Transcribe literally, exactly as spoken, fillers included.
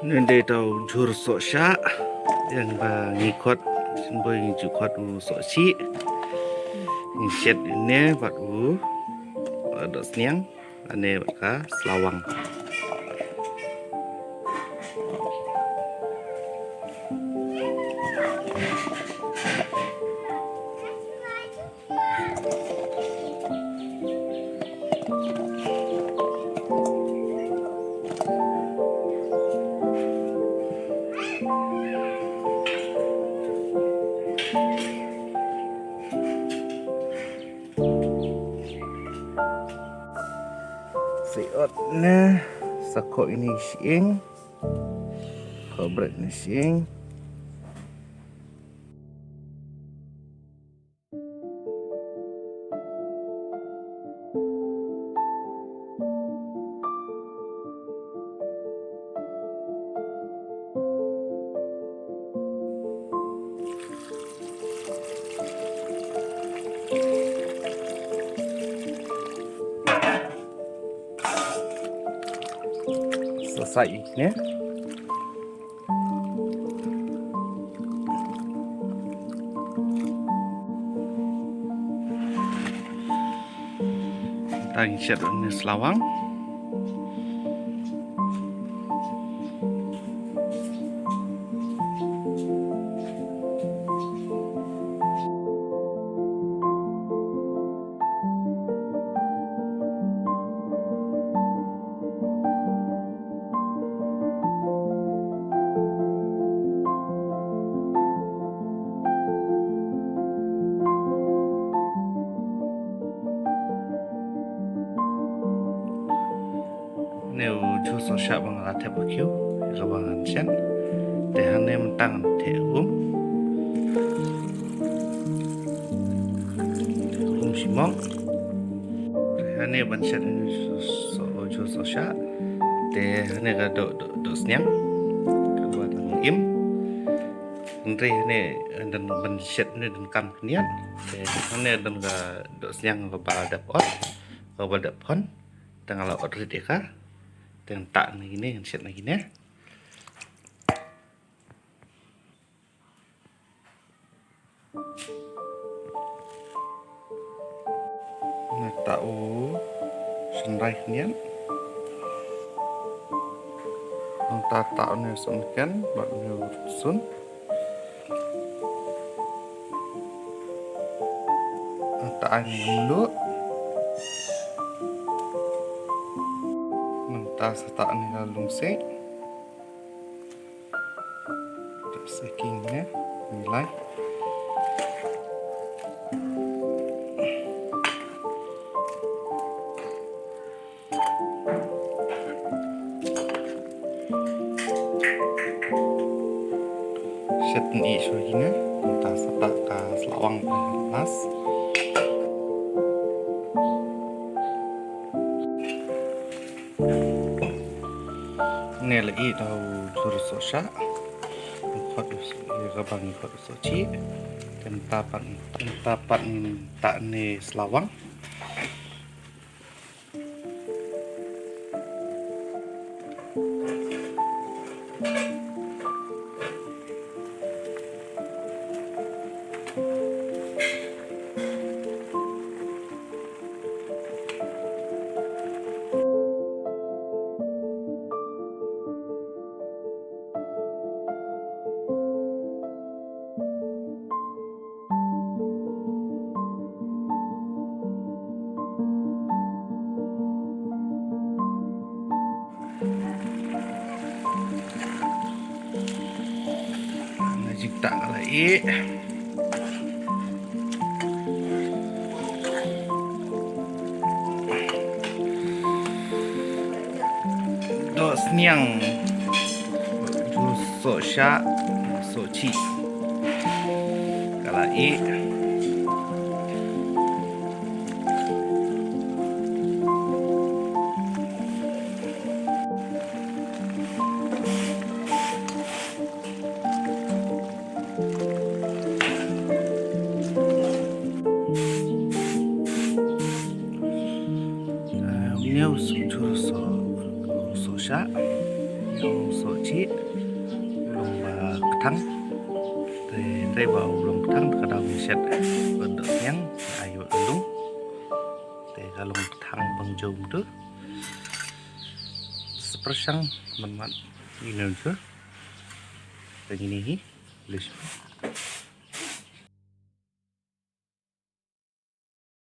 Ngi dei tau jhur sohshah, ïa ba ngi khot, shen boi ngi ju khot u sohshih. Ngi shet ine bad u, eh, dohsniang, ane bad ka slawang. Sa ot ne, sa khoh ine shi ing. Khoh bret ine shi ing. Sa sa ine. Tang shet ine slawang. Ne u jhur sohshah ba nga la thep ha khiew, ka ba ngan shet. Te hangne mynta ngan theh um. Um shimong. Te hangne ban shet u jhur soh, u jhur sohshah. Te hangne ka doh, doh, dohsniang. Ka ba dang im. Hynrei hangne, eh, dang ban shet ne dang kam khyndiat. Te hangne dang ka dohsniang ka ba dep ot, ka ba dep phon. Te nga la ot rit ïa ka. Te ngan tah na kine, ngan shet na kine. Nangta u shynrai khyndiat. Nangta ta une u sohmynken bad une u rynsun. Nangta ai une u mluh. Nangta sa ta une u lungsiej. Sa king ne, milai. Shet ne i shuwa kine, mynta sa ta ka slawang ba nas. Ne la ih da u jhur sohshah. Khot u soh, ïa ka ba ngi khot u sohshih. Te mynta pat, mynta pat mynta ne slawang. Nga jingtah ka la ih. Dohsniang. Jhur sohshah, sohshih. Ka la ih. Eh, une u soh, jhur soh, sohshah, une u soh Hi u long ba kthang. Te hynrei ba u long kthang te ka dei ba shet. Ba dohsniang ai u long. Te ka long kthang pang jong tu. Sprashang man man. Ine tu. Te ine hi. Lish.